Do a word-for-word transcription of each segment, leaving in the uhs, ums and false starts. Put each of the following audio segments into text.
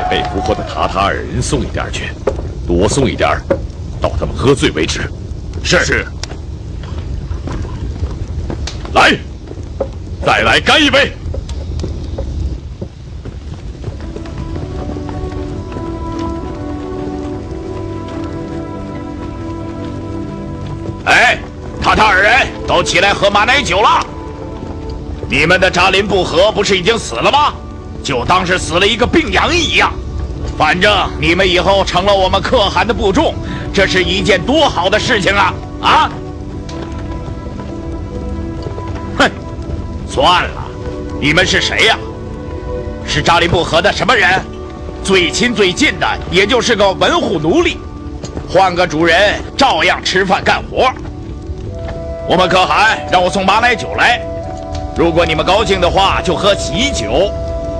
被俘获的塔塔尔人送一点儿去，多送一点儿，到他们喝醉为止。是。是。来，再来干一杯。哎，塔塔尔人都起来喝马奶酒了。你们的扎林布和不是已经死了吗？就当是死了一个病羊一样。反正你们以后成了我们可汗的部众，这是一件多好的事情啊！啊！哼，算了，你们是谁呀？是扎林布和的什么人？最亲最近的，也就是个文虎奴隶，换个主人照样吃饭干活。我们可汗让我送马奶酒来，如果你们高兴的话就喝喜酒，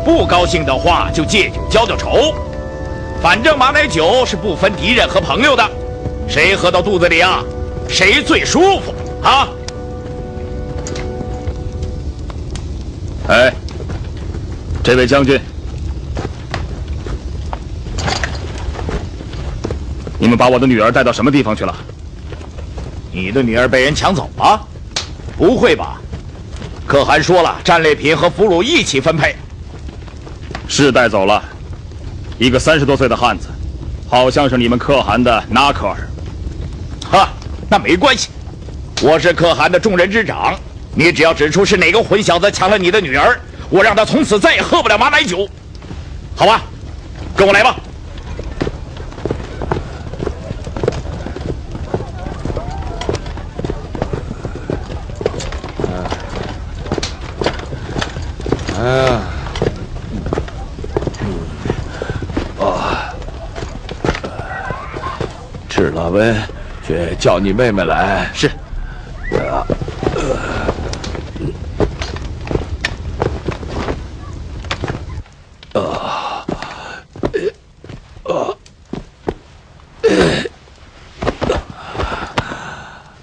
不高兴的话就借酒浇浇愁。反正马奶酒是不分敌人和朋友的，谁喝到肚子里啊，谁最舒服啊！哎，这位将军，你们把我的女儿带到什么地方去了？你的女儿被人抢走了？不会吧？可汗说了，战利品和俘虏一起分配。是带走了，一个三十多岁的汉子，好像是你们可汗的纳克尔。哈，那没关系，我是可汗的众人之长，你只要指出是哪个混小子抢了你的女儿，我让他从此再也喝不了马奶酒。好吧，跟我来吧。哎呀，啊，吃了呗，去叫你妹妹来。是。啊，啊，啊。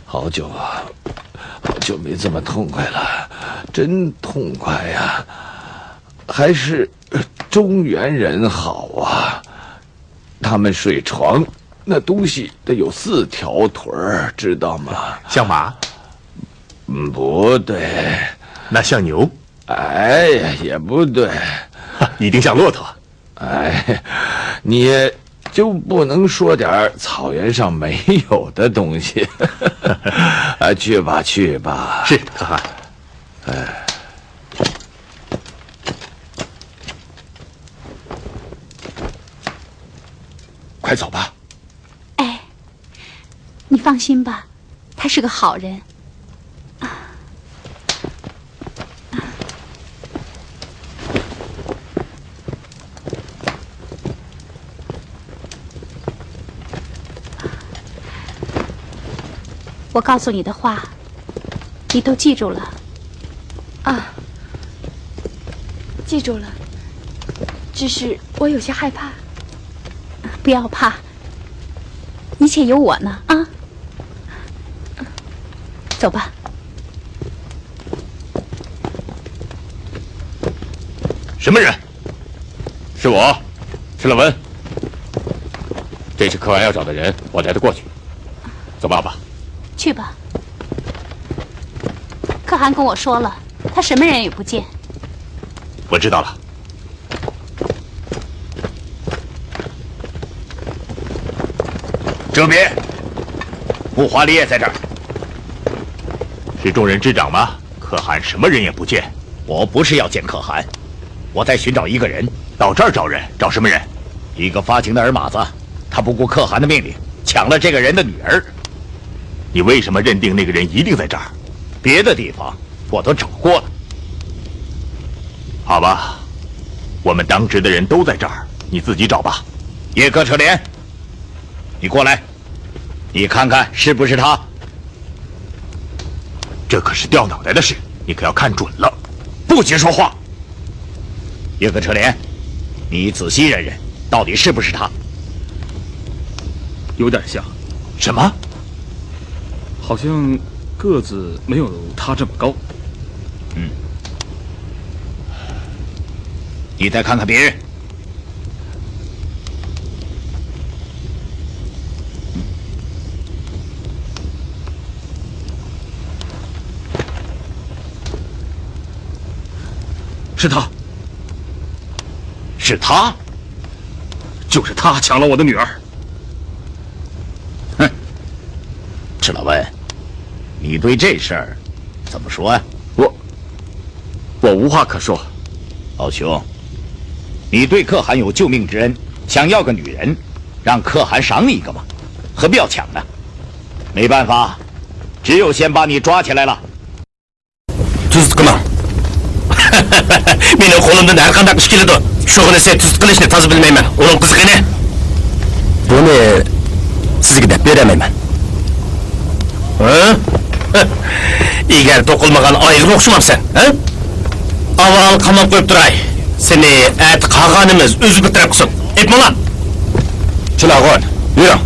好久，好久没这么痛快了，真痛快呀！还是中原人好啊，他们睡床那东西得有四条腿儿，知道吗？象马？嗯，不对。那象牛？哎呀，也不对。哈，一定像骆驼。 哎，你就不能说点儿草原上没有的东西？啊，去吧，去吧。是，可汗。哎，快走吧。哎，你放心吧，他是个好人。 我告诉你的话，你都记住了？啊，记住了，只是我有些害怕。不要怕，一切有我呢，啊。走吧。什么人？是我，施勒温。这是可汗要找的人，我带他过去。走吧，阿爸。去吧。可汗跟我说了，他什么人也不见。我知道了。 哲别，木华里也在这儿。是众人之长吗？可汗什么人也不见。我不是要见可汗，我在寻找一个人。到这儿找人？找什么人？一个发情的二马子，他不顾可汗的命令，抢了这个人的女儿。你为什么认定那个人一定在这儿？别的地方我都找过了。好吧，我们当值的人都在这儿，你自己找吧。叶克车连，你过来，你看看是不是他？这可是掉脑袋的事，你可要看准了。不许说话！叶克车连，你仔细认认，到底是不是他？有点像。什么？好像个子没有他这么高。嗯。你再看看别人。是他，是他，就是他抢了我的女儿。哼，赤佬们，你对这事儿怎么说呀？我，我无话可说。老兄，你对可汗有救命之恩，想要个女人，让可汗赏你一个嘛，何必要抢呢？没办法，只有先把你抓起来了。 تۈزۈت قىلماڭ. مېنىڭ قولۇمدىن ھەر قانداق ئىش كېلىدۇ. شۇغىنىسى تۈزۈت قىلىشنى تازا بىلمەيمەن. ئۇنىڭ قىزىقى نېمە؟ بۇنى سىزگە دەپ بېرەلمەيمەن. ھە؟ ئېگەر توقۇلمىغان ئايغىر ئوخشىمامسەن، ھە؟ ئاۋۋال قاماپ قويۇپ تۇراي. سېنى ئەتە قاغانىمىز ئۆزى بىر تەرەپ قىلسۇن. ئېيتماڭلار. چىلاغۇن، يۈرۈڭ.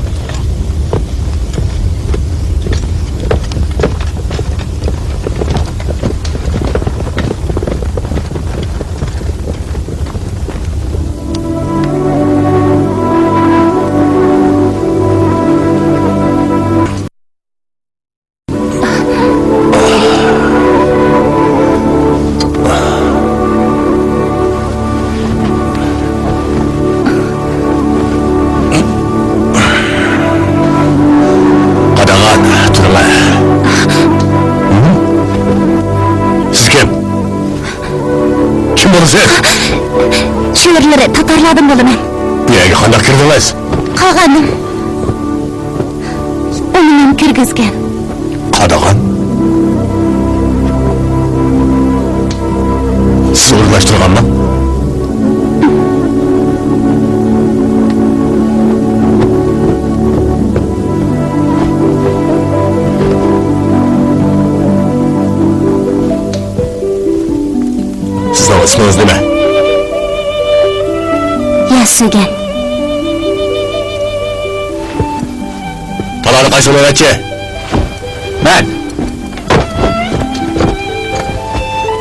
قاداغان، تۇرۇڭلار. سىز كىم؟ كىم بولىسىز؟ چۆرىلىرى تاتارلاردىن بولىمەن. بۇ يەرگە قانداق كىردىڭىز؟ قاغانىم. ئۇنى مەن كىرگۈزگەن. قاداغان؟ سىز ئورۇنلاشتۇرغانمۇ؟ سىزنىڭ ئىسمىڭىز نېمە؟ ياسۈگەن. تالانى قايسى ئۇرغانچى؟ مەن.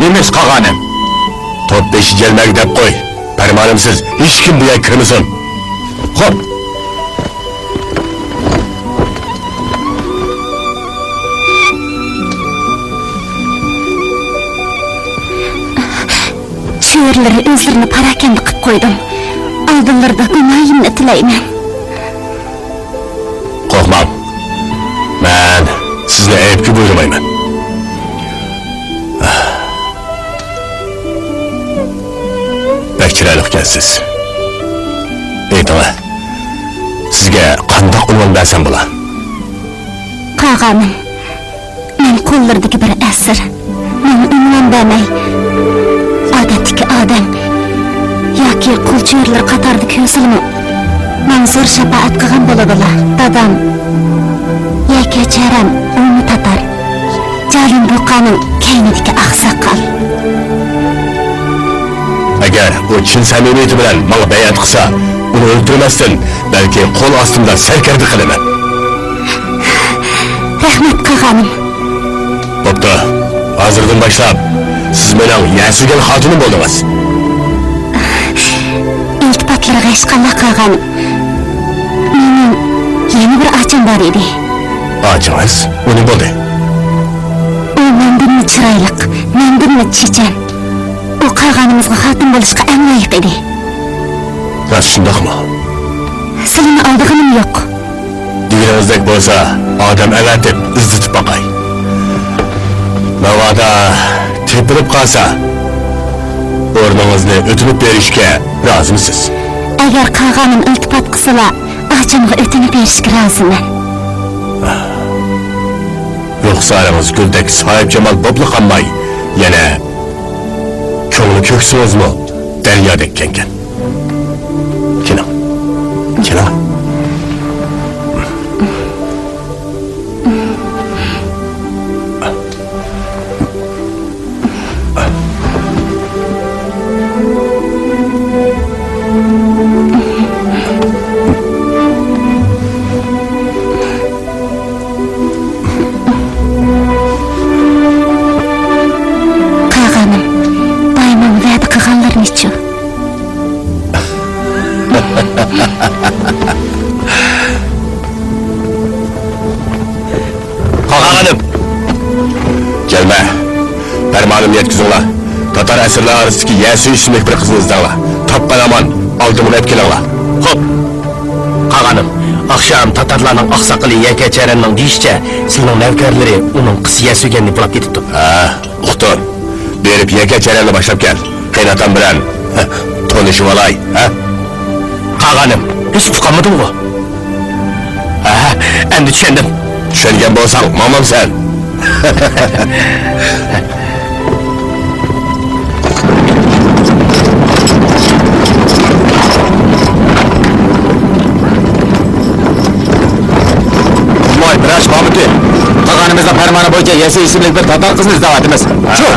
نېمىش قاغانىم؟ توپ بېشى جەلمەگە دەپ قوي. پەرمانىمسىز ھېچكىم بۇ يەرگە كىرمىسۇن. خوپ. چۆرىلىرى ئۆزلىرىنى پاراكەندە قىپ قويدۇم. ئالدىلىرىدا گۇناھىمنى تىلەيمەن. قورقماڭ، مەن سىزنى ئەيىبكە بۇيرۇمايمەن. بەك چىرايلىق ئىكەنسىز. ئېيتىڭە، سىزگە قانداق ئۇنۋان بەرسەم بولا؟ قاغانىم، مەن قوللىرىدىكى بىر ئەسىر. ماڭا ئۇنۋان بەرمەي، ئادەتتىكى ئادەم ياكى قۇل چۆرىلىرى قاتارىدا كۆرسىلىمۇ، ماڭا زور شاپائەت قىلغان بولىدىلا. دادام، يەكەچەرەم، ئۇمۇ تاتار. جالىم بۇقانىڭ كەينىدىكى ئاقساقال. ئەگەر ئۇ چىن سەمىمىيىتى بىلەن ماڭا بەيئەت قىلسا، ئۇنى ئۆلتۈرمەستىن، بەلكى قول ئاستىمدا سەركەردە قىلىمەن. رەھمەت، قاغانىم. بوپتۇ، ھازىردىن باشلاپ سىز مېنىڭ يەسۈگەن خاتۇنۇم بولدىڭىز. ئىلتىپاتلىرىغا ھېچقانداق، قاغانىم. مېنىڭ يەنە بىر ئاچام بار ئىدى. ئاچىڭىز؟ ئۇ نېمە بولدى؟ ئۇ مەندىنمۇ چىرايلىق، مەندىنمۇ چېچەن. ئۇ قاغانىمىزغا خاتىن بولۇشقا ئەڭ لايىق ئىدى. راست شۇنداقمۇ؟ سىلىنى ئالدىغىنىم يوق. دېگىنىڭىزدەك بولسا، ئادەم ئەۋەتىپ ئىزدىتىپ باقاي. ناۋادا تېپىلىپ قالسا، ئورنىڭىزنى ئۆتۈنۈپ بېرىشكە رازىمسىز؟ ئەگەر قاغانىم ئىلتىپات قىلسىلا، ئاچامغا ئۆتۈنۈپ بېرىشكە رازىمەن. رۇخسارىڭىز گۈلدەك ساھىبجامال بوپلا قالماي، يەنە كۆڭلى كۆكسىڭىزمۇ دەريادەك كەڭكەن. كېلىڭ، كېلىڭ. قاغانىم، بايىمىڭ ۋەدە قىلغانلىرىنىچۇ؟ قاغانىم! جەلمە، پەرمانىمنى يەتكۈزۈڭلار. تاتار ئەسىرلەر ئارىسىدىكى يەسۇ ئىسىملىك بىر قىزنى ئىزدەڭلار. تاپقان ھامان ئالدىمغا ئەپ كېلىڭلار. خوپ. قاغانىم، ئاخشام تاتارلارنىڭ ئاقساقىلى يەكە چەرەننىڭ دېيىشىچە، سىلىنىڭ نەۋكەرلىرى ئۇنىڭ قىزى يەسۇگەننى بۇلاپ كېتىپتۇ. ھە، ئۇقتۇم. بېرىپ يەكە چەرەننى باشلاپ كەل. قېيىنئاتام بىلەن تونۇشۇۋالاي، ھە؟ قاغانىم، ھېچ ئۇقالمىدىڭغۇ؟ ھە، ئەمدى چۈشەندىم. چۈشەنگەن بولساڭ، ماڭمامسەن؟ ۋاي، بىر ئاش مامۇتى. قاغانىمىزنىڭ پەرمانى بويىچە يەسۇ ئىسىملىك بىر تاتار قىزنى ئىزدەۋاتىمىز. شۇ.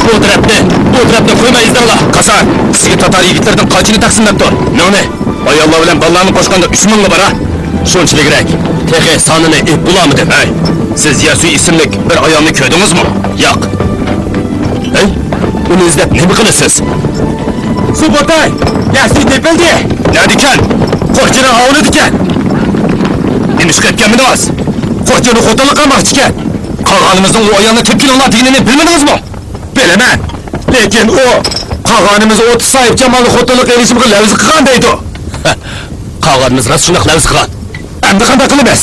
بۇ تەرەپنى، بۇ تەرەپنى قويماي ئىزدەڭلار. قاسار، سىزگە تاتار يىگىتلىرىدىن قانچىنى تەقسىملەپتۇ؟ مىڭنى. ئاياللار بىلەن بالىلارنى قوشقاندا ئۈچ مىڭغا بارا. شۇنچىلىكرەك. تېخى سانىنى ئېيتىپ بولالمىدىم. ھەي، سىز يەسۇ ئىسىملىك بىر ئايالنى كۆردىڭىزمۇ؟ ياق. ھەي، ئۇنى ئىزدەپ نېمە قىلىسىز؟ سۇبۇتاي! يەسۇ تېپىلدى! نەدىكەن؟ قوچىنىڭ ئاۋۇلىدىكەن! نېمىشقا ئەتكەنمىدىڭىز؟ قوچىنى خوتۇنلۇق قىلماقچىكەن! قاغانىمىزنىڭ ئۇ ئايالنى تېپكىلىڭلار دېگىنىنى بىلمىدىڭىزمۇ؟ بىلىمەن. لېكىن ئۇ قاغانىمىز ئوتتۇز ساھىبجامالنى خوتۇنلۇق ئېلىشىمغا لەۋز قىلغان دەيدۇ. قاغانىمىز راست شۇنداق لەۋز قىلغان. ئەمدى قانداق قىلىمىز؟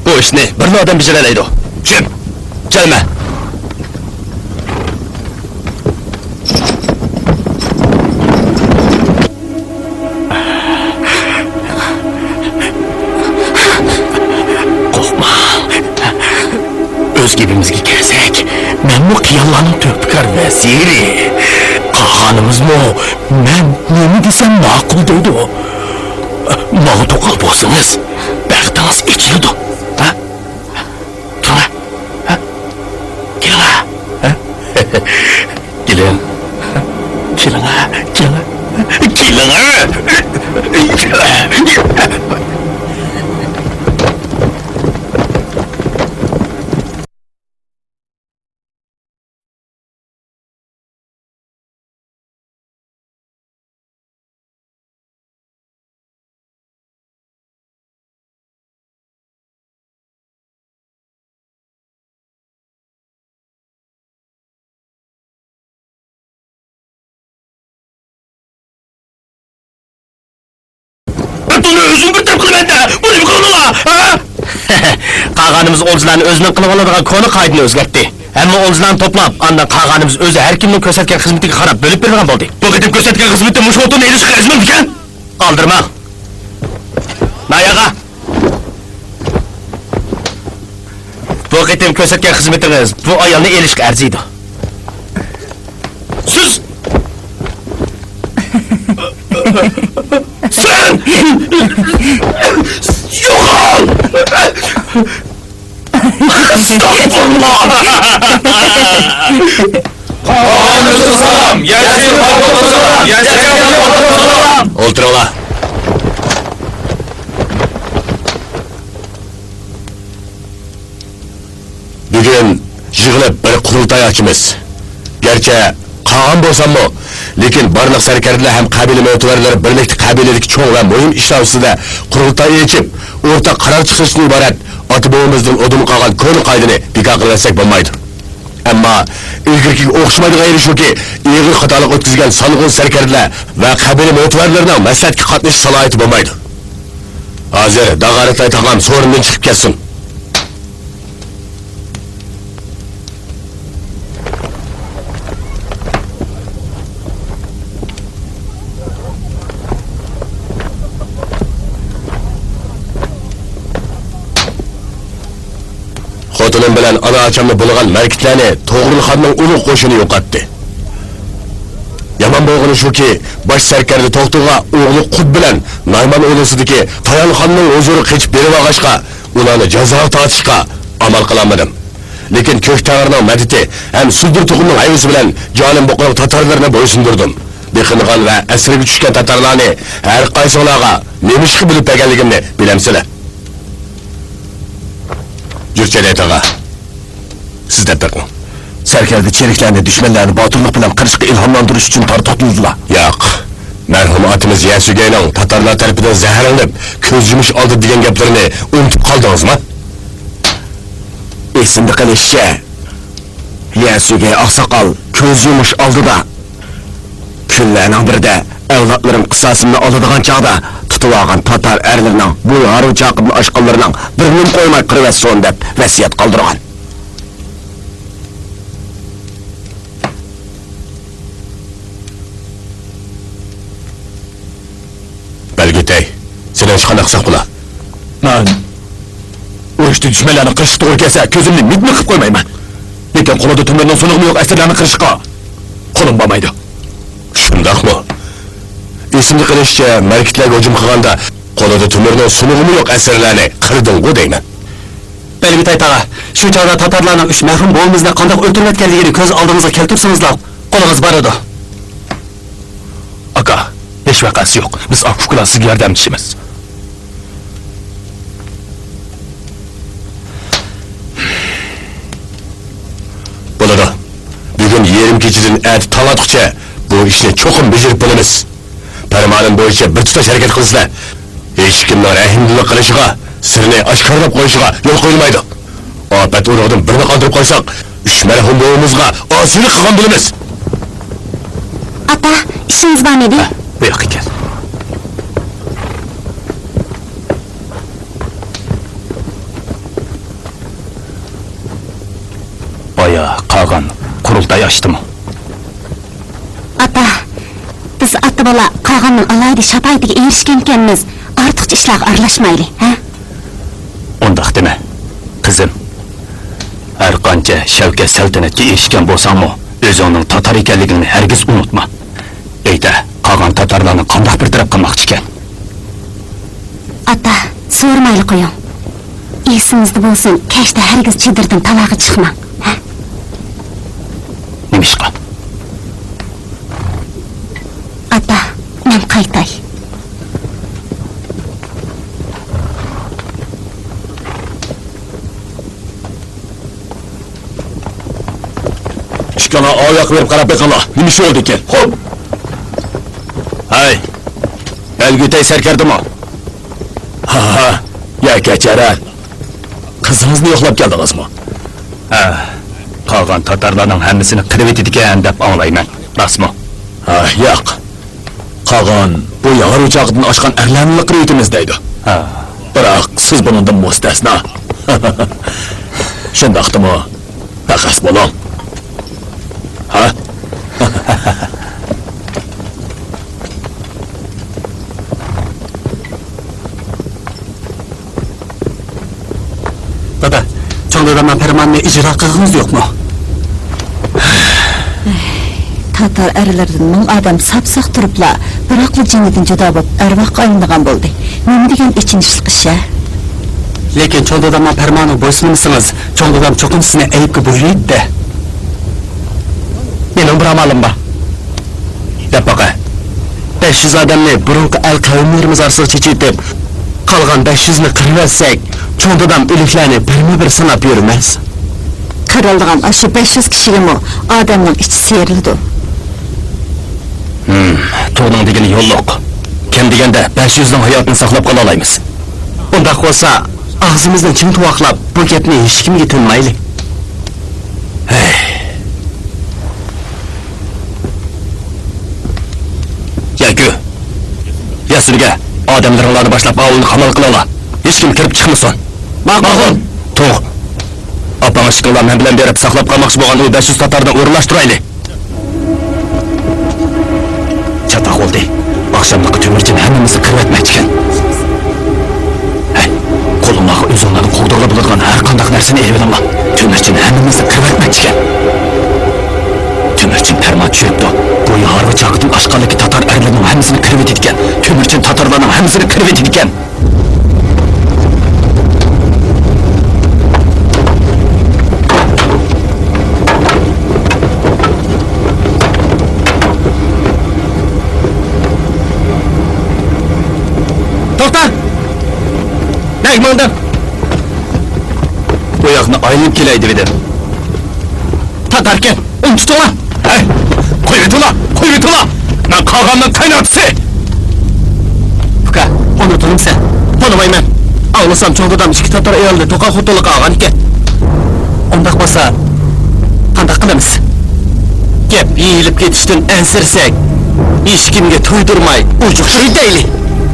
بۇ ئىشنى بىرلا ئادەم بېجىرەلەيدۇ. كىم؟ جەلمە. قورقما. ئۆز گېپىمىزگە كەلسەك، مەنمۇ قىيانلارنىڭ تۆھپىكار ۋەزىرى. قاغانىمىزمۇ مەن نېمە دېسەم ماقۇل دەيدۇ. ماڭا توقال بولسىڭىز، بەختىڭىز ئېچىلىدۇ. ھە؟ تۇرا. ھە؟ كېلىڭە. ھە؟ كېلىڭ. كېلىڭە. كېلىڭە. كېلىڭە. بىر توننى ئۆزۈم بىر تەپ قىلىمەن-دە، بۇنى نېمە قىلىدىلا، ھە؟ قاغانىمىز ئولجىلارنى ئۆزىنىڭ قىلىۋالىدىغان كونا قائىدىنى ئۆزگەرتتى. ھەممە ئولجىلارنى توپلاپ، ئاندىن قاغانىمىز ئۆزى ھەر كىمنىڭ كۆرسەتكەن خىزمىتىگە قاراپ بۆلۈپ بېرىدىغان بولدى. بۇ قېتىم كۆرسەتكەن خىزمىتى مۇشۇ خوتۇننى ئېلىشقا ئەرزىمەمدىكەن؟ ئالدىرىماڭ. ناياغا. بۇ قېتىم كۆرسەتكەن خىزمىتىڭىز بۇ ئايالنى ئېلىشقا ئەرزىيدۇ. سىز! سەن! يوقال! ئەستەغپۇرۇللا! ئولتۇرۇڭلار. بۈگۈن يىغىلىپ بىر قۇرۇلتاي ئاچىمىز. گەرچە قاغان بولساممۇ، لېكىن بارلىق سەركەردىلەر ھەم قەبىلە مۆتىۋەرلىرى بىرلىكتە قەبىلىدىكى چوڭ ۋە مۇھىم ئىشلار ئۈستىدە قۇرۇلتاي ئېچىپ، ئورتاق قارار چىقىرىشتىن ئىبارەت ئاتا-بوۋىمىزدىن ئۇدۇل قالغان كونا قائىدىنى بىكار قىلىۋەتسەك بولمايدۇ. ئەمما ئىلگىرىكىگە ئوخشىمايدىغان يېرى شۇكى، ئېغىر خاتالىق ئۆتكۈزگەن سانغۇن سەركەردىلەر ۋە قەبىلە مۆتىۋەرلىرىنىڭ مەسلىھەتكە قاتنىشىش سالاھىيىتى بولمايدۇ. ھازىر داغارەتاي تاغام سورۇندىن چىقىپ كەتسۇن. خوتۇنۇم بىلەن ئانا-ئاچامنى بۇلىغان مەركىتلەرنى توغرۇلخاننىڭ ئۇلۇغ قوشۇنى يوقاتتى. يامان بولغىنى شۇكى، باش سەركەردە توختىغا ئوغلى قۇت بىلەن نايمان ئۇلۇسىدىكى تايانخاننىڭ ھۇزۇرىغا قېچىپ بېرىۋالغاچقا، ئۇلارنى جازاغا تارتىشقا ئامال قىلالمىدىم. لېكىن كۆك تەڭرىنىڭ مەدىتى ھەم سۇلدۇر تۇغۇمنىڭ ھەيۋىسى بىلەن جالىم بۇقىنىڭ تاتارلىرىنى بويسۇندۇردۇم. بېقىنغان ۋە ئەسىرگە چۈشكەن تاتارلارنى ھەر قايسىڭلارغا نېمە ئىشقا بۆلۈپ بەرگەنلىكىمنى بىلەمسىلەر. جۈرچەدەي تاغا، سىز دەپ بېقىڭ. سەركەردە چېرىكلەرنى دۈشمەنلەرنى باتۇرلۇق بىلەن قىرىشقا ئىلھاملاندۇرۇش ئۈچۈن تارتۇقتۇردىلا. ياق، مەرھۇم ئاتىمىز يەسۈگەينىڭ تاتارلار تەرىپىدىن زەھەرلىنىپ، كۆز يۇمۇش ئالدى دېگەن گەپلىرىنى ئۇنتۇپ قالدىڭىزمۇ؟ ئېسىمدە قېلىشىچە، يەسۈگەي ئاقساقال كۆز يۇمۇش ئالدىدا، كۈنلەرنىڭ بىرىدە ئەۋلادلىرىم قىساسىمنى ئالىدىغان چاغدا، تۇتۇۋالغان تاتار ئەرلىرىنىڭ بۇ ھارۋا چاقىدىن ئاشقانلىرىنىڭ بىرىنىمۇ قويماي قىرىۋەتسۇن دەپ ۋەسىيەت قالدۇرغان. بەلگىتەي، سېنىڭ ئىشقا قانداق ساق بولا؟ مەن ئۇرۇشتا دۈشمەنلەرنى قىرىشقا توغرا كەلسە، كۆزۈمنى مىت-مىت قىلىپ قويمايمەن. لېكىن قولىدا تۆمۈرنىڭ سۇنۇقىمۇ يوق ئەسىرلەرنى قىرىشقا قولۇم بارمايدۇ. شۇنداقمۇ؟ ئېسىمدە قېلىشىچە، مەركىتلەرگە ھۇجۇم قىلغاندا، قولىدا تۆمۈرنىڭ سۇنۇقىمۇ يوق ئەسىرلەرنى قىردىڭغۇ دەيمەن. بەلگىتاي تاغا، شۇ چاغدا تاتارلارنىڭ ئۈچ مەرھۇم بوۋىمىزنى قانداق ئۆلتۈرۈۋەتكەنلىكىنى كۆز ئالدىڭىزغا كەلتۈرسىڭىزلا، قولىڭىز بارىدۇ. ئاكا، ھېچ ۋەقەسى يوق. بىز ئاكا-ئۇكىلار سىزگە ياردەمدىشىمىز. بولىدۇ. بۈگۈن يېرىم كېچىدىن ئەتە تاڭ ئاتقۇچە بۇ ئىشنى چوقۇم بېجىرىپ بولىمىز. پەرمانىم بويىچە بىر تۇتاش ھەرىكەت قىلىسىلەر. ھېچكىمنىڭ رەھىمدىللىك قىلىشىغا، سىرنى ئاشكارىلاپ قويۇشىغا يول قويۇلمايدۇ. ئاپەت ئۇرۇقىدىن بىرنى قاندۇرۇپ قويساق، ئۈچ مەرھۇم بوۋىمىزغا ئاسىيلىق قىلغان بولىمىز. ئاتا، ئىشىڭىز بارمىدى؟ ھە، بۇ ياققا كەل. بايا قاغان قۇرۇلتاي ئاچتىمۇ؟ ئاتا، بىز ئاتا-بالا قاغاننىڭ ئالاھىدە شاپائىتىگە ئېرىشكەنكەنمىز، ئارتۇقچە ئىشلارغا ئارىلاشمايلى، ھە؟ ئۇنداق دېمە، قىزىم. ھەرقانچە شەۋكەت-سەلتەنەتكە ئېرىشكەن بولساڭمۇ، ئۆزۈڭنىڭ تاتار ئىكەنلىكىڭنى ھەرگىز ئۇنتۇما. ئېيتە، قاغان تاتارلارنى قانداق بىر تەرەپ قىلماقچىكەن؟ ئاتا، سورىمايلا قويۇڭ. ئېسىڭىزدە بولسۇن، كەچتە ھەرگىز چېدىردىن تالاغا چىقماڭ. ھە؟ نېمىشقا؟ ئاتا، مەن قايتاي. ئىككىڭلار ئاۋۇ ياققا بېرىپ قاراپ بېقىڭلار، نېمە ئىش بولدىكىن؟ خوپ. ھەي، بەلگۈتەي سەركەردىمۇ؟ ھا ھا، يا كەچۈرۈڭ. قىزىڭىزنى يوقلاپ كەلدىڭىزمۇ؟ ھە، قاغان تاتارلارنىڭ ھەممىسىنى قىرىۋېتىدىكەن دەپ ئاڭلايمەن، راستمۇ؟ ھا، ياق. قاغان بۇ ياغار ئوچاقىدىن ئاشقان ئەرلەرنىلا قىرىۋېتىمىز دەيدۇ. ھا. بىراق سىز بۇنىڭدىن مۇستەسنا. شۇنداقتىمۇ؟ پەخەس بولۇڭ. ھا؟ دادا، چوڭ دادامنىڭ پەرمانىنى ئىجرا قىلغىنىڭىز يوقمۇ؟ تاتار ئەرلىرىدىن مىڭ ئادەم ساپ-ساق تۇرۇپلا، بىراقلا جېنىدىن جۇدا بولۇپ، ئەرۋاھقا ئايلىنىدىغان بولدى. نېمە دېگەن ئېچىنىشلىق ئىش-ھە؟ لېكىن چوڭ دادامنىڭ پەرمانىغا بويسۇنمىسىڭىز، چوڭ دادام چوقۇم سىزنى ئەيىبكە بۇيرۇيدۇ-دە. مېنىڭ بىر ئامالىم بار. دەپ باقە. بەش يۈز ئادەمنى بۇرۇنقى ئەل قەۋملىرىمىز ئارىسىغا چېچىۋېتىپ، قالغان بەش يۈزنى قىرىۋەتسەك، چوڭ دادام ئۆلۈكلەرنى بىرمۇ بىر ساناپ يۈرمەس. قىرىلىدىغان ئاشۇ بەش يۈز كىشىگىمۇ ئادەمنىڭ ئىچى سىيرىلىدۇ. ھىم، توغنىڭ دېگىنى يوللۇق. كەم دېگەندە بەش يۈزنىڭ ھاياتىنى ساقلاپ قالالايمىز. ئۇنداق بولسا، ئاغزىمىزنى چىڭ تۇۋاقلاپ، بۇ گەپنى ھېچكىمگە تىنمايلى. ھەي. يەكۈ، ياسىنگە ئادەملىرىڭلارنى باشلاپ ئاۋۇلنى قامال قىلىڭلار. ھېچكىم كىرىپ چىقمىسۇن. ماقۇل. توغ. ئاپاڭ ئىككىڭلار مەن بىلەن بېرىپ ساقلاپ قالماقچى بولغان ئۇ بەش يۈز تاتارنى ئورۇنلاشتۇرايلى. چاتاق بولدى. ئاخشاملىققا تۆمۈرچىنى ھەممىمىزنى قىرىۋەتمەكچىكەن. ھەي، قولۇڭلارغا ئۆزۈڭلارنى قوغدىغىلى بولىدىغان ھەر قانداق نەرسىنى ئېلىۋېلىڭلار. تۆمۈرچىنى ھەممىمىزنى قىرىۋەتمەكچىكەن. تۆمۈرچىن پەرمان چۈشۈرۈپتۇ. بۇ ياھارۋا چاقىدىن ئاشقانلىكى تاتار ئەرلىرىنىڭ ھەممىسىنى قىرىۋېتىدىكەن. تۆمۈرچىن تاتارلارنىڭ ھەممىسىنى قىرىۋېتىدىكەن. توختا! نەگە ماڭدىڭ؟ بۇ ياقنى ئايلىنىپ كېلەي دېۋىدىم. تاتاركەن، ئۇنى تۇتۇڭلار! ھەي، قويۇۋېتىڭلار! قويۇۋېتىڭلار! مەن قاغاننىڭ قايناتىسى! ئۇكا، ئۇنى تونۇمسەن؟ تونۇمايمەن. ئاڭلىسام، چوڭ دادام ئىككى تاتار ئايالنى توقا خوتۇنلۇققا ئالغانىكەن. ئۇنداق بولسا، قانداق قىلىمىز؟ گەپ يېيىلىپ كېتىشتىن ئەنسىرىسەك، ھېچكىمگە تۇيدۇرماي ئۇجۇقتۇرۇۋېتەيلى.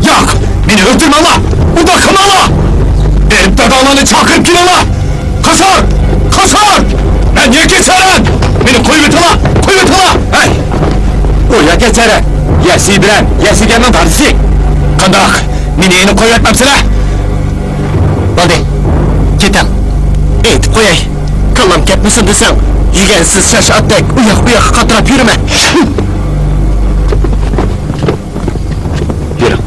ياق! مېنى ئۆلتۈرمەڭلار! ئۇنداق قىلماڭلار! بېرىپ داداڭلارنى چاقىرىپ كېلىڭلار! قاسار! قاسار! مەن يەكەچەرەن! مېنى قويۇۋېتىڭلار! قويۇۋېتىڭلار! ھەي! ئۇ يەكەچەرەن! يەسى بىلەن يەسىگەننىڭ دادىسى! قانداق؟ مېنى يەنە قويۇۋەتمەمسىلەر؟ بولدى، كېتىڭ. ئېيتىپ قوياي، كاللام كەتمىسۇن دېسەڭ، يۈگەنسىز شاش ئاتتەك ئۇياق-بۇياققا قاتراپ يۈرمە. يۈرۈڭ.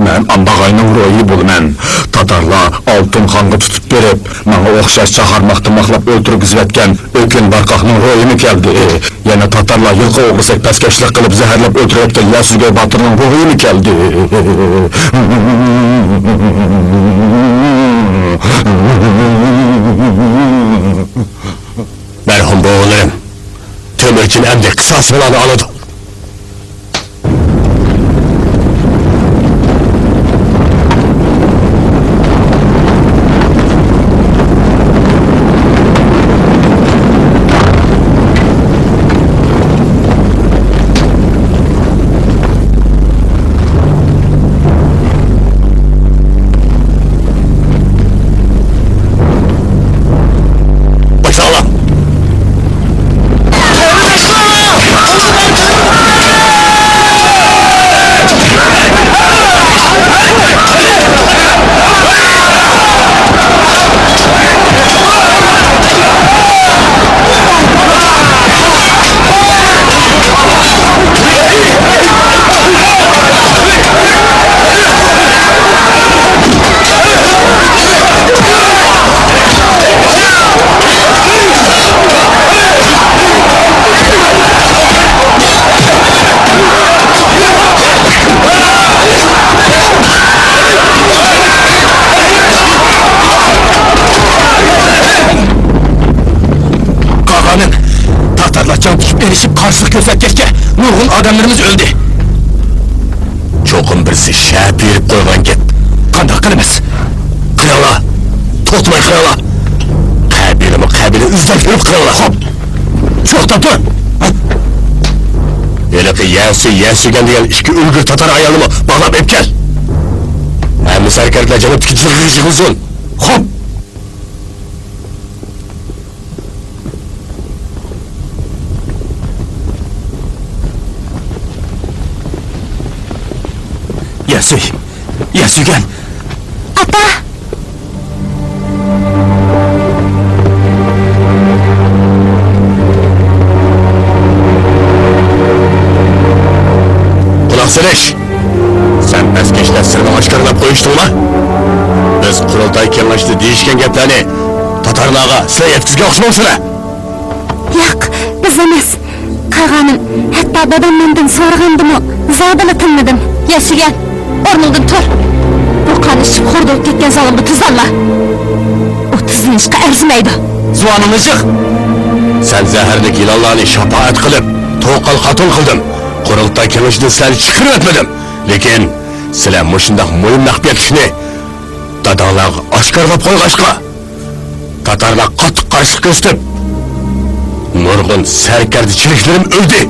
مەن ئامباغاينىڭ روھى بولىمەن. تاتارلار ئالتۇن خانغا تۇتۇپ بېرىپ، ماڭا ئوخشاش چاھار ماختىماقلاپ ئۆلتۈرگۈزۈۋەتكەن ئۆكۈن بارقاقنىڭ روھىمۇ كەلدى. يەنە تاتارلار يىلقى ئوغرىسىدەك پەسكەشلىك قىلىپ زەھەرلەپ ئۆلتۈرۈۋەتكەن ياسۈگەي باتۇرنىڭ روھىمۇ كەلدى. مەرھۇم بوۋىلىرىم، تۆمۈرچىن ئەمدى قىساسىڭلارنى ئالىدۇ. باشلاڭلار! قاغانىم، تاتارلار جەڭ تىكىپ ئېلىشىپ قارشىلىق كۆرسەتكەچكە، نۇرغۇن ئادەملىرىمىز ئۆلدى. چوقۇم بىرسى شەپىرىپ قويغان گەپ. قانداق قىلىمىز؟ قىلىڭلار! توختىماي قىلىڭلار! قەبىلىمۇ قەبىلە ئىزدەپ يۈرۈپ قىلىڭلار! خوپ! توختا تۇر! ھېلىقى يەسى، يەسىگەن دېگەن ئىككى ئۆلگۈر تاتار ئايالنىمۇ باغلاپ ئېلىپ كەل! ھەممە سەركەردىلەر جەنۇبتىكى جىلغىغا يىغىلسۇن! خوپ! يەسۈي! يەسۈيگەن! ئاتا! قۇلاق سېلىش! سەن پەسكەشلەر سىرنى ئاشكارىلاپ قويۇشتۇڭما؟ بىز قۇرۇلتاي كېڭىشىدە دېيىشكەن گەپلەرنى تاتارلارغا سىلەر يەتكۈزگەن ئوخشىمامسىلەر؟ ياق، بىز ئەمەس. قاغانىم، ھەتتا دادام مەندىن سورىغاندىمۇ زادىلا تىنمىدىم. يەسۈگەن، ئورنۇڭدىن تۇر. بۇ قان ئىچىپ خوردا بولۇپ كەتكەن زالىمغا تىزلانما. ئۇ تىزلىنىشقا ئەرزىمەيدۇ. زۇۋانىڭنى يىغ! سەن زەھەرلىك يىلانلارنى شاپائەت قىلىپ، توقال قاتىل قىلدىم. قۇرۇلتاي كېڭىشىدىن سىلەرنى چىقىرىۋەتمىدىم. لېكىن سىلەر مۇشۇنداق مۇھىم مەخپىيەتلىكنى داداڭلارغا ئاشكارىلاپ قويغاچقا، تاتارلار قاتتىق قارشىلىق كۆرسىتىپ، نۇرغۇن سەركەردە چېرىكلىرىم ئۆلدى.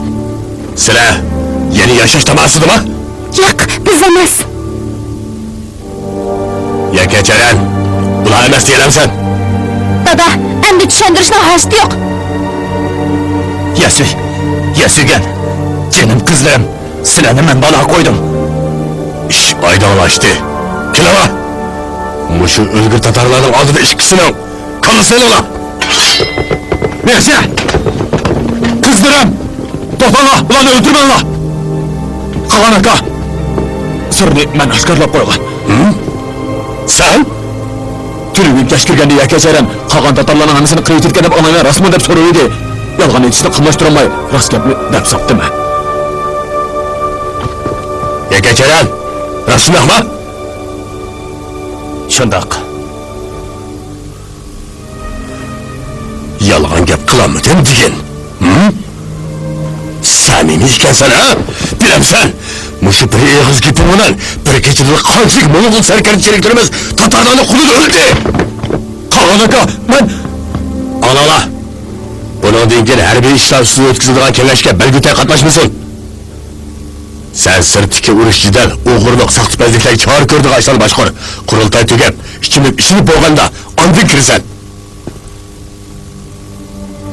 سىلەر يەنە ياشاش تاماسىدىما؟ ياق، بىز ئەمەس. يەكەچەرەن، بۇلار ئەمەس دېيەلەمسەن؟ دادا، ئەمدى چۈشەندۈرۈشنىڭ ھاجىتى يوق. يەسۈي، يەسۈيگەن، جېنىم قىزلىرىم، سىلەرنى مەن بالاغا قويدۇم. ئىش ئايدىڭلاشتى. كېلىڭلار! مۇشۇ ئۆلگۈر تاتارلارنىڭ ئالدىدا ئىككىسىنىڭ كاللىسىنى ئېلىڭلار! مېرسىيە! قىزلىرىم! توختاڭلار! بۇلارنى ئۆلتۈرمەڭلار! قاغان ئاكا! سىرنى مەن ئاشكارىلاپ قويغان. ھىم؟ سەن؟ تۈنۈگۈن كەچ كىرگەندە يەكەچەرەن قاغان تاتارلارنىڭ ھەممىسىنى قىرىۋېتىدىكەن دەپ ئاڭلايمەن، راستمۇ دەپ سورىۋىدى. يالغان ئېيتىشنى قاملاشتۇرالماي، راست گەپنى دەپ ساپتىمەن. يەكەچەرەن، راست شۇنداقمۇ؟ شۇنداق. يالغان گەپ قىلالمىدىم دېگىن. ھىم؟ سەمىمىي ئىكەنسەن ھە؟ بىلەمسەن، مۇشۇ بىر ئېغىز گېپىڭ بىلەن بىر كېچىدىلا قانچىلىك موڭغۇل سەركەردە چېرىكلىرىمىز تاتارلارنىڭ قولىدا ئۆلدى. قاغان ئاكا، مەن. ئاڭلالا، بۇنىڭدىن كېيىن ھەربىي ئىشلار ئۈستىدە ئۆتكۈزۈلىدىغان كېڭەشكە بەلگۈتەي قاتناشمىسۇن. سەن سىرتتىكى ئۇرۇش-جېدەل، ئوغرىلىق، ساختىپەزلىكلەرگە چارە كۆرىدىغان ئىشلارنى باشقۇر. قۇرۇلتاي تۈگەپ، ئىچىملىك ئىشىنىپ بولغاندا ئاندىن كىرىسەن.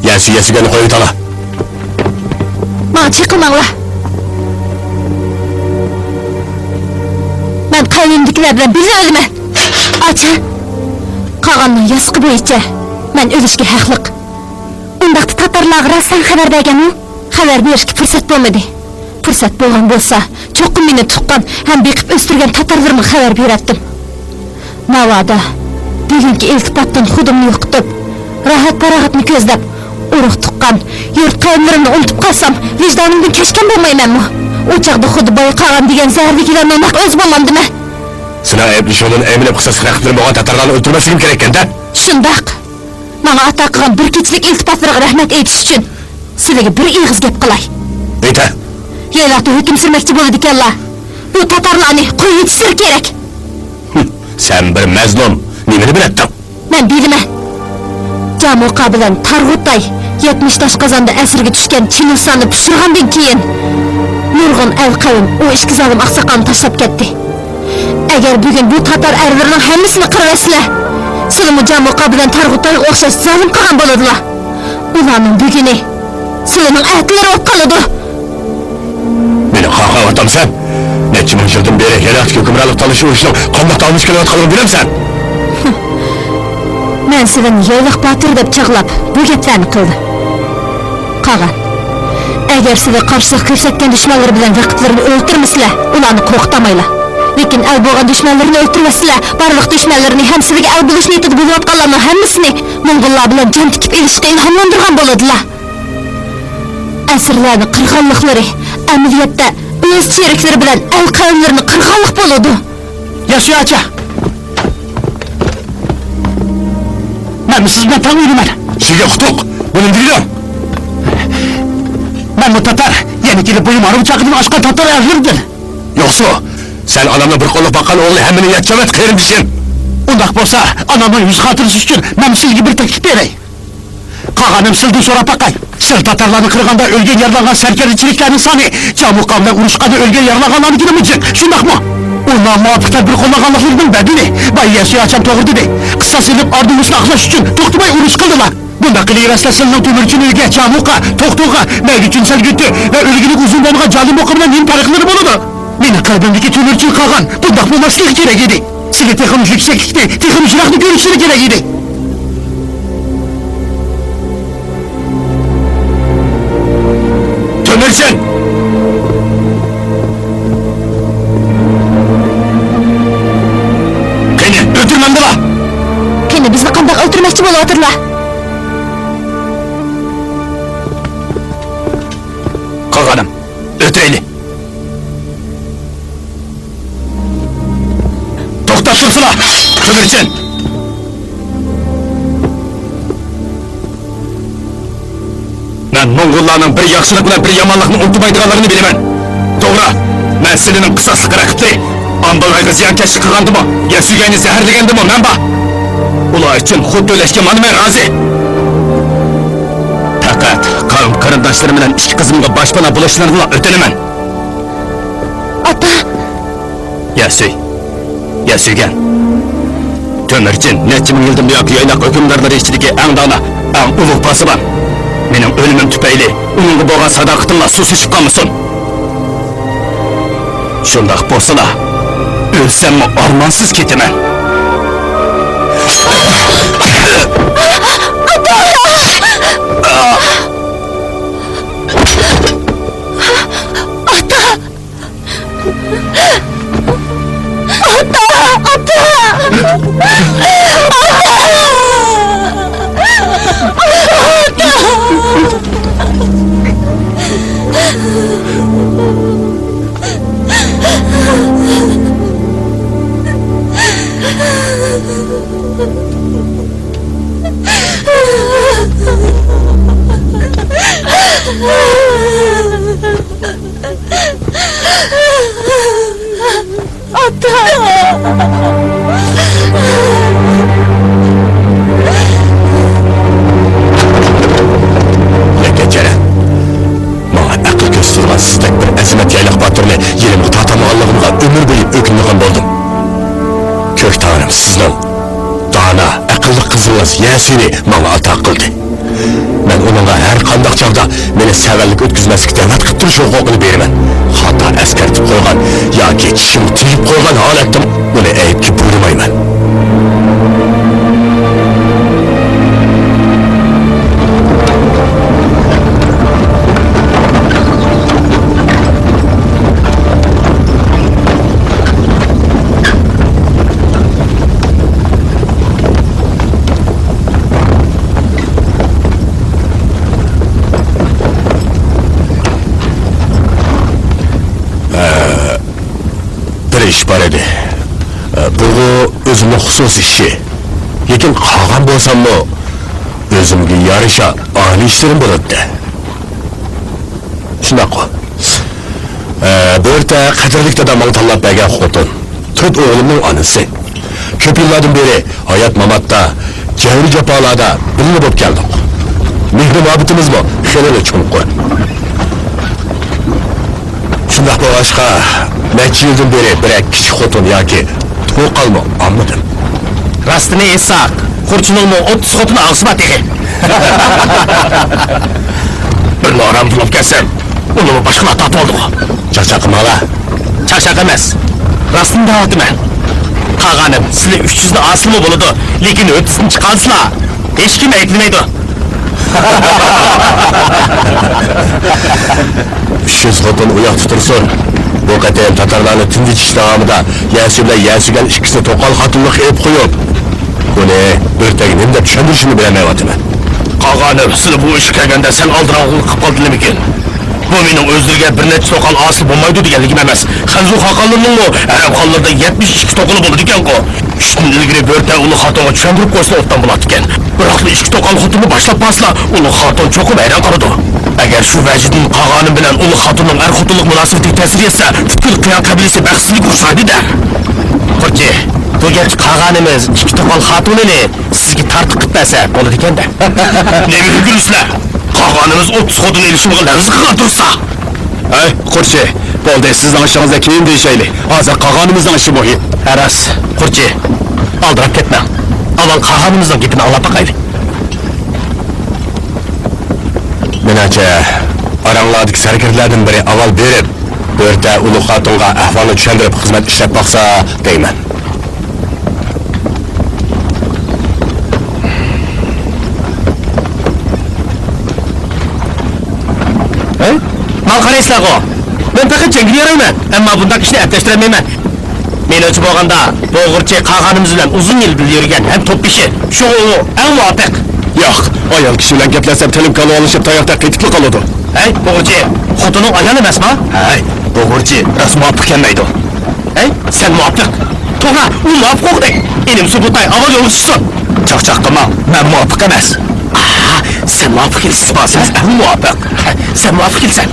يەسۈ، يەسۈگەننى قويۇۋېتىڭلار. ماڭا چېقىلماڭلار. مەن قەۋمىمدىكىلەر بىلەن بىللە ئۆلىمەن. ئاچا، قاغاننىڭ ياسىقى بويىچە مەن ئۆلۈشكە ھەقلىق. ئۇنداقتا تاتارلارغا راستتىن خەۋەر بەرگەنمۇ؟ خەۋەر بېرىشكە پۇرسەت بولمىدى. پۇرسەت بولغان بولسا، چوقۇم مېنى تۇغقان ھەم بېقىپ ئۆستۈرگەن تاتارلىرىمغا خەۋەر بېرەتتىم. ناۋادا، بۈگۈنكى ئىلتىپاتتىن خۇدۇمنى يوقىتىپ، راھەت-پاراغەتنى كۆزلەپ، ئۇرۇق-تۇغقان، يۇرت-قەۋملىرىمنى ئۇنتۇپ قالسام، ۋىجدانىمدىن كەچكەن بولمايمەنمۇ؟ ئۇ چاغدا خۇددى بايا قاغان دېگەن زەھەرلىك يىلاننىڭ نەق ئۆزى بولمامدىمەن؟ سېنىڭ ئەيىبلىشىڭدىن ئەيمىنىپ، قىساسلىق رەقىبلىرىم بولغان تاتارلارنى ئۆلتۈرمەسلىكىم كېرەككەن-دە؟ شۇنداق. ماڭا ئاتا قىلغان بىر كېچىلىك ئىلتىپاتلىرىغا رەھمەت ئېيتىش ئۈچۈن سىلىگە بىر ئېغىز گەپ قىلاي. ئېيتە. يايلاقتا ھۆكۈم سۈرمەكچى بولىدىكەنلا، بۇ تاتارلارنى قويۇۋېتىشلىرى كېرەك. ھىم، سەن بىر مەزلۇم، نېمىنى بىلەتتىڭ؟ مەن بىلىمەن. جامۇقا بىلەن تارغۇتاي يەتمىش تاشقازاندا ئەسىرگە چۈشكەن چىنگىزخاننى پۇشۇرغاندىن كېيىن، نۇرغۇن ئەل قەۋم ئۇ ئىككى زالىم ئاقساقالنى تاشلاپ كەتتى. ئەگەر بۈگۈن بۇ تاتار ئەرلىرىنىڭ ھەممىسىنى قىرىۋەتسىلە، سىلىمۇ جامۇقا بىلەن تارغۇتايغا ئوخشاش زالىم قىلغان بولىدىلا. ئۇلارنىڭ بۈگۈنى سىلىنىڭ ئەتىلىرى بولۇپ قالىدۇ. مېنى قاقاۋاتامسەن؟ نەچچە مىڭ يىلدىن بېرى يايلاقتىكى ھۆكۈمرانلىق تالىشىش ئۇرۇشىنىڭ قانداق داۋاملىشىپ كېلىۋاتقانلىقىنى بىلەمسەن؟ مەن سىلىنى يايلاق باتۇرى دەپ چاغلاپ، بۇ گەپلەرنى قىلدىم. قاغان، ئەگەر سىلى قارشىلىق كۆرسەتكەن دۈشمەنلىرى بىلەن رەقىبلىرىنى ئۆلتۈرمىسىلە، ئۇلارنى قورقۇتامايلا. لېكىن ئەل بولغان دۈشمەنلىرىنى ئۆلتۈرۈۋەتسىلە، بارلىق دۈشمەنلىرىنى ھەم سىلىگە ئەل بولۇش نىيىتىدە بولۇۋاتقانلارنىڭ ھەممىسىنى موڭغۇللار بىلەن جان تىكىپ ئېلىشقا ئىلھاملاندۇرغان بولىدىلا. ئەسىرلەرنى قىرغانلىقلىرى ئەمەلىيەتتە ئۆز چېرىكلىرى بىلەن ئەل قەۋملىرىنى قىرغانلىق بولىدۇ. ياسۇياچا! مەنمۇ سىز بىلەن تەڭ ئۆلىمەن. سىزگە ئۇتۇق! بۇنى دېگىنىڭ! مەنمۇ تاتار، يەنە كېلىپ بويۇم ھارۋا چاقىدىن ئاشقان تاتار ئەرلىرىدىن. يوقسۇ! سەن ئانامنىڭ بىر قوللۇق باققان ئوغلى ھەممىنى يەتچەۋەت، قېرىندىشىم! ئۇنداق بولسا، ئانامنىڭ يۈز خاتىرىسى ئۈچۈن مەن سىزگە بىر تەكلىپ بېرەي. قاغانىم سىلدىن سوراپ باقاي. سىل تاتارلارنى قىرغاندا ئۆلگەن يارىلانغان سەركەردىچىلىكلەرنىڭ سانى جامۇقا بىلەن ئۇرۇشقاندا ئۆلگەن يارىلانغانلارنىڭكىدىنمۇ جىق، شۇنداقمۇ؟ ئۇ نامۇۋاپىق تەدبىر قوللانغانلىقلىرىنىڭ بەدىلى باي يەسۇياچام توغرا دېدى. قىساس ئېلىپ ئاردۇمۇسنى ئاقلاش ئۈچۈن توختىماي ئۇرۇش قىلدىلا. بۇنداق قىلىۋەرسىلە سىلنىڭ تۆمۈرچىن ئۆيگە، جامۇقا، توختوغا، مەيگۈچۈن سەلگۈتى ۋە ئۆلگىلىك ئۇزۇن بولمىغان جالىم بوقا بىلەن نېمە پەرقلىرى بولىدۇ؟ مېنىڭ قەلبىمدىكى تۆمۈرچىن قاغان بۇنداق بولماسلىقى كېرەك ئىدى. سىلى تېخىمۇ يۈكسەكلىكنى، تېخىمۇ يىراقنى كۆرۈشلىرى كېرەك ئىدى. تۆمۈرچىن! قېنى، ئۆلتۈرمەمدىلا! قېنى، بىزنى قانداق ئۆلتۈرمەكچى بولۇۋاتىدىلا؟ قاغانىم، ئۆتەيلى! توختاپ تۇرسىلا، تۆمۈرچىن! مەن موڭغۇللارنىڭ بىر ياخشىلىق بىلەن بىر يامانلىقنى ئۇنتۇمايدىغانلىقىنى بىلىمەن. توغرا، مەن سىلىنىڭ قىساسلىق رەقىبلىرى ئامبىلايغا زىيانكەشلىك قىلغاندىمۇ، يەسۈگەينى زەھەرلىگەندىمۇ مەن بار. ئۇلار ئۈچۈن خۇد تۆلەشكە مانا مەن رازى. پەقەت قەۋم قېرىنداشلىرىم بىلەن ئىككى قىزىمغا باشپانا بولۇشلىرىنىلا ئۆتۈنىمەن. ئاتا! يەسۈي، يەسۈيگەن. تۆمۈرچىن نەچچە مىڭ يىلدىن بۇيانقى يايلاق ھۆكۈمدارلىرى ئىچىدىكى ئەڭ دانا، ئەڭ ئۇلۇغ پاسىبان. مېنىڭ ئۆلۈمۈم تۈپەيلى ئۇنىڭغا بولغان ساداقىتىملا سۇسلىشىپ قالمىسۇن. شۇنداق بولسىلا، ئۆلسەممۇ ئارمانسىز كېتىمەن. ئاتا! ئاتا! ئاتا! لېكىن جەرەن، ماڭا ئەقىل كۆرسىتىدىغان سىزدەك بىر ئەزىمەت يايلاق باتۇرنى يېنىمغا تارتالمىغانلىقىمغا ئۆمۈر بويى ئۆكۈنىدىغان بولدۇم. كۆك تەڭرىم سىزنىڭ دانا، ئەقىللىق قىزىڭىز يەسىنى ماڭا ئاتا قىلدى. مەن ئۇنىڭغا ھەر قانداق چاغدا مېنى سەۋەنلىك ئۆتكۈزمەسلىككە دەۋەت قىلىپ تۇرۇش ھوقۇقىنى بېرىمەن. خاتا ئەسكەرتىپ قويغان ياكى چىشىمغا تېگىپ قويغان ھالەتتىمۇ ئۇنى ئەيىبكە بۇيرۇمايمەن. ئە، بىر ئىش بار ئىدى. ئە، بۇغۇ ئۆزۈمنىڭ خۇسۇسىي ئىشى. لېكىن قالغان بولساممۇ ئۆزۈمگە يارىشا ئائىلە ئىشلىرىم بولاتتى. شۇنداققۇ. ئە، بۆرتە قەدىرلىك دادام ماڭا تاللاپ بەرگەن خوتۇن. تۆت ئوغلۇمنىڭ ئانىسى. كۆپ يىللاردىن بېرى ھايات-ماماتتا، جەۋر-جاپالاردا بىللە بولۇپ كەلدۇق. مېھرى-مۇھەببىتىمىزمۇ خېلىلا چوڭقۇر. شۇنداق بولغاچقا، نەچچە يىلدىن بېرى بىرەر كىچىك خوتۇن ياكى توقالمۇ ئالمىدىم. راستىنى ئېيتساق، قۇرچىنىڭمۇ ئوتتۇز خوتۇن ئالغۇسى بار تېخى. بىرلا ئارام بولۇپ كەلسەم، ئۇنىمۇ باشقىلار تارتىۋالدىغۇ. چاقچاق قىلماڭلار. چاقچاق ئەمەس. راستىنى دەۋاتىمەن. قاغانىم، سىلى ئۈچ يۈزنى ئالسىلىمۇ بولىدۇ، لېكىن ئۆتتۈزنى چىقارسىلا، ھېچكىم ئەيىبلىمەيدۇ. ئۈچ يۈز خوتۇن ئۇ ياقتا تۇرسۇن. بۇ قېتىم تاتارلارنى تىنجىتىش داۋامىدا يەسى بىلەن يەسىگەل ئىككىسىنى توقال خوتۇنلۇققا ئېلىپ قويۇپ، ئۇنى بۆرتەگە نېمە دەپ چۈشەندۈرۈشۈمنى بىلەلمەيۋاتىمەن. قاغانىم، سىلى بۇ ئىشقا كەلگەندە سەل ئالدىراقلا قىلىپ قالدىلىمىكىن؟ بۇ مېنىڭ ئۆزلىرىگە بىر نەچچە توقال ھاسىل بولمايدۇ دېگەنلىكىم ئەمەس. خەنزۇ خاقانلىرىنىڭمۇ ھەرەم خانلىرىدا يەتمىش ئىككى توقىلى بولىدىكەنغۇ. چۈشتىن ئىلگىرى بۆرتە ئۇلۇغ خاتۇنغا چۈشەندۈرۈپ قويسىلا ئوبدان بولاتتىكەن. بىراقلا ئىككى توقال خوتۇننى باشلاپ بارسىلا، ئۇلۇغ خاتۇن چوقۇم ھەيران قالىدۇ. ئەگەر شۇ ۋەجىدىن قاغانىم بىلەن ئۇلۇغ خاتۇننىڭ ئەر-خوتۇنلۇق مۇناسىۋىتىگە تەسىر يەتسە، پۈتكۈل قىيان قەبىلىسى بەختسىزلىككە ئۇچرايدۇ-دە. قۇرچى، بۇ گەپچە قاغانىمىز ئىككى توقال خاتۇنىنى سىزگە تارتۇق قىلىپ بەرسە بولىدىكەن-دە. نېمە ھۆركىرىسىلەر؟ قاغانىمىز ئوتتۇز خوتۇن ئېلىشىمغا لەۋزى قىلغان تۇرسا! ھەي، قۇرچى، بولدى، سىزنىڭ ئىشىڭىزنى كېيىن دېيىشەيلى. ھازىر قاغانىمىزنىڭ ئىشى مۇھىم. ھە، راست، قۇرچى، ئالدىراپ كەتمەڭ. ئاۋۋال قاغانىمىزنىڭ گېپىنى ئاڭلاپ باقايلى. مېنىڭچە، ئاراڭلاردىكى سەركەردىلەردىن بىرى ئاۋۋال بېرىپ، بۆرتە ئۇلۇغ خاتۇنغا ئەھۋالنى چۈشەندۈرۈپ خىزمەت ئىشلەپ باقسا دەيمەن. ھەي، ماڭا قارايسىلەرغۇ؟ مەن پەقەت جەڭگىدە يارايمەن، ئەمما بۇنداق ئىشنى ئەپلەشتۈرەلمەيمەن. مېنىڭچە بولغاندا، بۇ قۇرچى قاغانىمىز بىلەن ئۇزۇن يىلدىن يۈرگەن ھەم توپبېشى. شۇڭا ئۇ ئەڭ مۇۋاپىق. ياق، ئايال كىشى بىلەن گەپلەشسەم تىلىم كالۋالىشىپ تاياقتەك قېتىپلا قالىدۇ. ھەي، بۇغۇرچى، خوتۇنۇڭ ئايال ئەمەسما؟ ھەي، بۇغۇرچى راست مۇۋاپىق كەلمەيدۇ. ھەي، سەن مۇۋاپىق. توغرا، ئۇ مۇۋاپىق ئوخۇدەك. ئىنىم سۇبۇتاي ئاۋۋال يولغا چىقسۇن. چاقچاق قىلماڭ، مەن مۇۋاپىق ئەمەس. ئاھ، سەن مۇۋاپىق كېلىسەن. سىز ئەڭ مۇۋاپىق. سەن مۇۋاپىق كېلىسەن.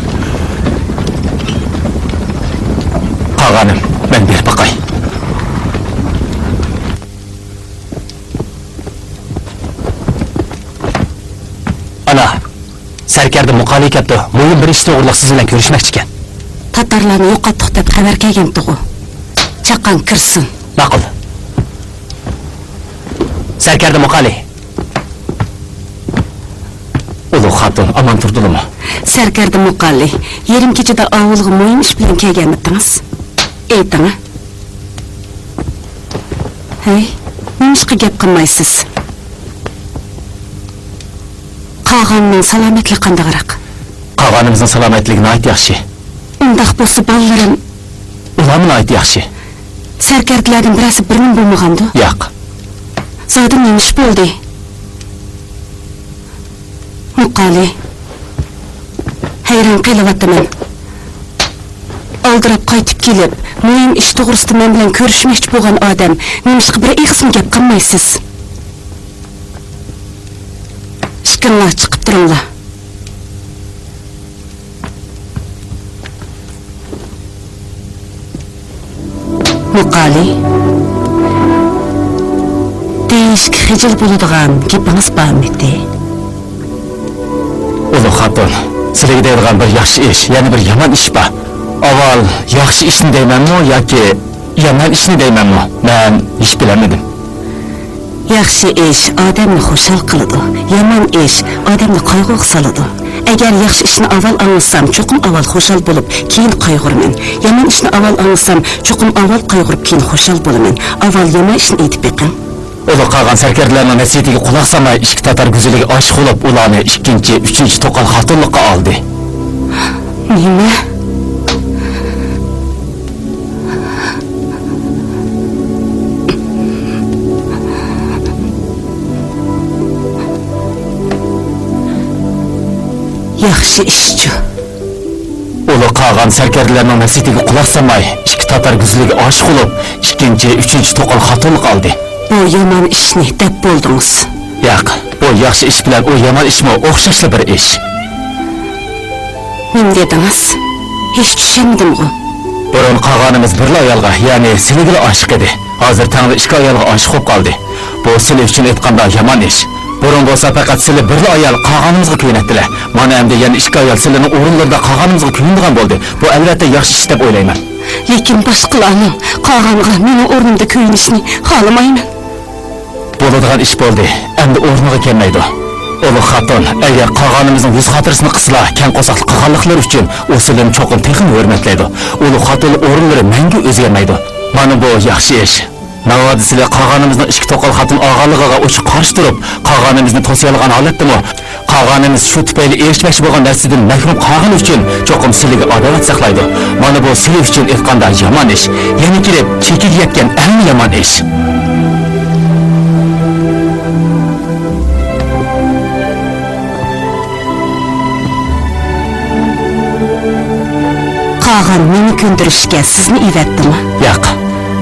قاغانىم، مەن بېرىپ باقاي. ئانا، سەركەردە مۇقالى كەپتۇ. مۇھىم بىر ئىش توغرىلىق سىز بىلەن كۆرۈشمەكچىكەن. تاتارلارنى يوقاتتۇق دەپ خەۋەر كەلگەنتىغۇ. چاققان كىرسۇن. ماقۇل. سەركەردە مۇقالى. ئۇلۇغ خاتۇن ئامان تۇردىلىمۇ؟ سەركەردە مۇقالى، يېرىم كېچىدە ئاۋۇلغا مۇھىم ئىش بىلەن كەلگەنمىتىڭىز؟ ئېيتىڭە. ھەي، نېمىشقا گەپ قىلمايسىز؟ قاغاننىڭ سالامەتلىكى قانداقراق؟ قاغانىمىزنىڭ سالامەتلىكى ناھايىتى ياخشى. ئۇنداق بولسا بالىلىرىم؟ ئۇلارمۇ ناھايىتى ياخشى. سەركەردىلەردىن بىرەرسى بىرىنىمۇ بولمىغاندۇ؟ ياق. زادى نېمە ئىش بولدى؟ مۇقالى، ھەيران قېلىۋاتىمەن. ئالدىراپ قايتىپ كېلىپ، مۇھىم ئىش توغرىسىدا مەن بىلەن كۆرۈشمەكچى بولغان ئادەم، نېمىشقا بىر ئېغىزمۇ گەپ قىلمايسىز؟ ئىككىڭلار چىقىپ تۇرۇڭلار. مۇقالى، دېيىشكە خىجىل بولىدىغان گېپىڭىز بارمىدى؟ ئۇلۇغ خاتۇن، سىلىگە دەيدىغان بىر ياخشى ئىش، يەنە بىر يامان ئىش بار. ئاۋۋال ياخشى ئىشنى دەيمەنمۇ ياكى يامان ئىشنى دەيمەنمۇ، مەن ھېچ بىلەلمىدىم. ياخشى ئىش ئادەمنى خۇشال قىلىدۇ، يامان ئىش ئادەمنى قايغۇغا سالىدۇ. ئەگەر ياخشى ئىشنى ئاۋۋال ئاڭلىسام، چوقۇم ئاۋۋال خۇشال بولۇپ، كېيىن قايغۇرىمەن. يامان ئىشنى ئاۋۋال ئاڭلىسام، چوقۇم ئاۋۋال قايغۇرۇپ، كېيىن خۇشال بولىمەن. ئاۋۋال يامان ئىشنى ئېيتىپ بېقىڭ. ئۇلۇغ قاغان سەركەردىلەرنىڭ نەسىھىتىگە قۇلاق سالماي، ئىككى تاتار گۈزىلىگە ئاشىق بولۇپ، ئۇلارنى ئىككىنچى، ئۈچىنچى توقال خاتۇنلۇققا ئالدى. نېمە؟ ياخشى ئىشچۇ. ئۇلۇغ قاغان سەركەردىلەرنىڭ نەسىھىتىگە قۇلاق سالماي، ئىككى تاتار گۈزىلىگە ئاشىق بولۇپ، ئىككىنچى، ئۈچىنچى توقال خاتۇنلۇق ئالدى. بۇ يامان ئىشنى دەپ بولدىڭىز. ياق، بۇ ياخشى ئىش بىلەن ئۇ يامان ئىشمۇ ئوخشاشلا بىر ئىش. نېمە دېدىڭىز؟ ھېچ چۈشەنمىدىمغۇ؟ بۇرۇن قاغانىمىز بىرلا ئايالغا، يەنى سىلىگىلا ئاشىق ئىدى. ھازىر تەڭلا ئىككى ئايالغا ئاشىق بولۇپ قالدى. بۇ سىلى ئۈچۈن ئېيتقاندا يامان ئىش. بۇرۇن بولسا پەقەت سىلى بىرلا ئايال قاغانىمىزغا كۆيۈنەتتىلە. مانا ئەمدى يەنە ئىككى ئايال سىلىنىڭ ئورۇنلىرىدا قاغانىمىزغا كۆيۈنىدىغان بولدى. بۇ ئەلۋەتتە ياخشى ئىش دەپ ئويلايمەن. لېكىن باشقىلارنىڭ قاغانغا مېنىڭ ئورنۇمدا كۆيۈنۈشىنى خالىمايمەن. بولىدىغان ئىش بولدى، ئەمدى ئورنىغا كەلمەيدۇ. ئۇلۇغ خاتۇن، ئەگەر قاغانىمىزنىڭ يۈز خاتىرىسىنى قىلسىلا، كەڭ قورساقلىق قىلغانلىقلىرى ئۈچۈن ئۇ سىلىنى چوقۇم تېخىمۇ ھۆرمەتلەيدۇ. ئۇلۇغ خاتۇن ئورۇنلىرى مەڭگۈ ئۆزگەرمەيدۇ. مانا بۇ ياخشى ئىش. ناۋادا سىلى قاغانىمىزنىڭ ئىككى توقال خاتۇن ئالغانلىقىغا ئوچۇق قارشى تۇرۇپ، قاغانىمىزنى توسۇيالىغان ھالەتتىمۇ، قاغانىمىز شۇ تۈپەيلى ئېرىشمەكچى بولغان نەرسىدىن مەھرۇم قالغىنى ئۈچۈن چوقۇم سىلىگە ئاداۋەت ساقلايدۇ. مانا بۇ سىلى ئۈچۈن ئېيتقاندا يامان ئىش. يەنە كېلىپ چېكىگە يەتكەن ئەڭ يامان ئىش. قاغان مېنى كۆندۈرۈشكە سىزنى ئەۋەتتىمۇ؟ ياق.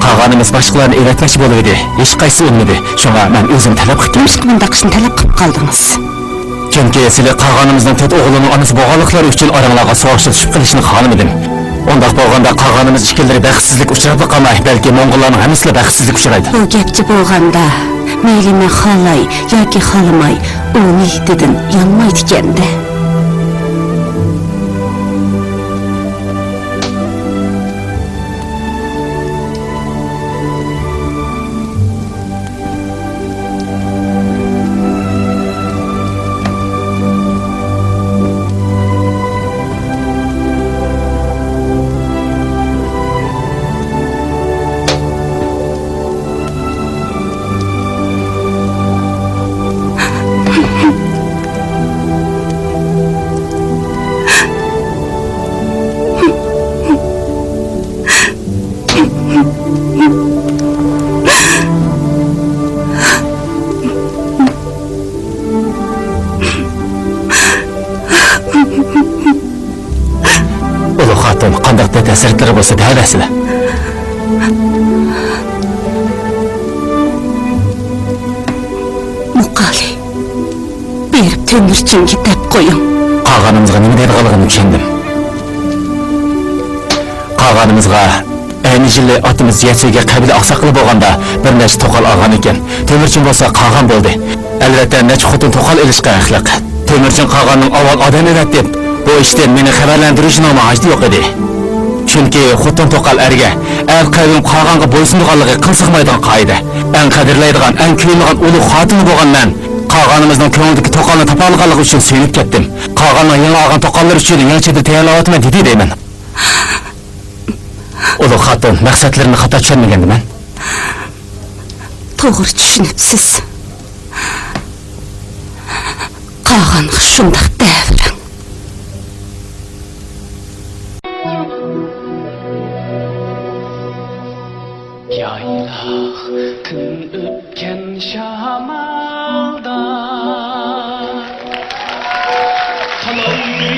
قاغانىمىز باشقىلارنى ئەۋەتمەكچى بولۇۋىدى. ھېچقايسىسى ئۇنىمىدى. شۇڭا مەن ئۆزۈم تەلەپ قىلىپ كەلدىم. نېمىشقا مۇنداق ئىشنى تەلەپ قىلىپ قالدىڭىز؟ چۈنكى سىلى قاغانىمىزنىڭ تۆت ئوغلىنىڭ ئانىسى بولغانلىقلىرى ئۈچۈن ئاراڭلارغا سوغۇقچىلىق چۈشۈپ قېلىشىنى خالىمىدىم. ئۇنداق بولغاندا قاغانىمىز ئىككىلىرى بەختسىزلىككە ئۇچراپلا قالماي، بەلكى موڭغۇللارنىڭ ھەممىسىلا بەختسىزلىككە ئۇچرايدۇ. بۇ گەپچە بولغاندا، مەيلى مەن خالاي ياكى خالىماي، ئۇ نىيىتىدىن يانمايدىكەن-دە. ئۇلۇغ خاتۇن، قانداق دەرد-ھەسرەتلىرى بولسا دەۋەرسىلە. مۇقالى، بېرىپ تۆمۈرچىنگە دەپ قويۇڭ. قاغانىمىزغا نېمە دەيدىغانلىقىنى چۈشەندىم. قاغانىمىزغا ئەينى يىلى ئاتىمىز يەسىگە قەبىلە ئاقساقىلى بولغاندا بىر نەچچە توقال ئالغان ئىكەن. تۆمۈرچىن بولسا قاغان بولدى. ئەلۋەتتە، نەچچە خوتۇن توقال ئېلىشقا ھەقلىق. تۆمۈرچىن قاغاننىڭ ئاۋۋال ئادەم ئەۋەتتىم. بۇ ئىشتىن مېنى خەۋەرلەندۈرۈشىنىڭمۇ ھاجىتى يوق ئىدى. چۈنكى خوتۇن توقال ئەرگە، ئەر قەۋم قاغانغا بويسۇنىدىغانلىقى قىل سىغمايدىغان قائىدە. ئەڭ قەدىرلەيدىغان، ئەڭ كۆيۈنىدىغان ئۇلۇغ خاتۇنى بولغان مەن قاغانىمىزنىڭ كۆڭلىدىكى توقالنى تاپالىغانلىقى ئۈچۈن سۆيۈنۈپ كەتتىم. قاغاننىڭ يېڭى ئالغان توقاللىرى ئۈچۈن يېڭى چېدىر تەييارلاۋاتىمەن دېدى دەيمەن. ئۇلۇغ خاتۇن، مەقسەتلىرىمنى خاتا چۈشەنمىگەندىمەن؟ توغرا چۈشىنىپسىز. قاغانغا شۇنداق دەۋېرىڭ. يايلاقتىن ئۆتكەن شامالدا تالاي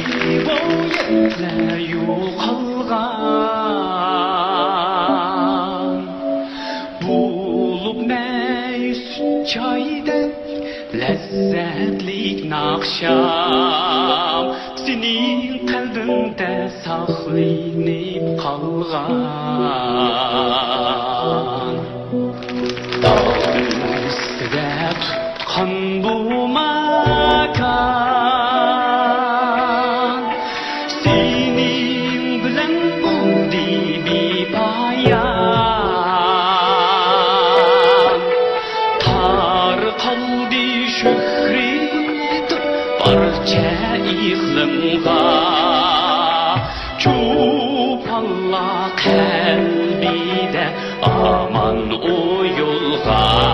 بويەكلەر يوقالغان. بولۇپ نەي سۈت چايدەك لەززەتلىك ناخشام سېنى قەلبىمدە ساقلىنىپ قالغان. داغ ئۈستىدە تۇتقان بۇ ماكان، سېنىڭ بىلەن بولدى بىپايان. تارقالدى شۆھرىتىم بارچە ئىقلىمغا، چوپانلار قەلبىدە ئامان ئۇيۇلغان.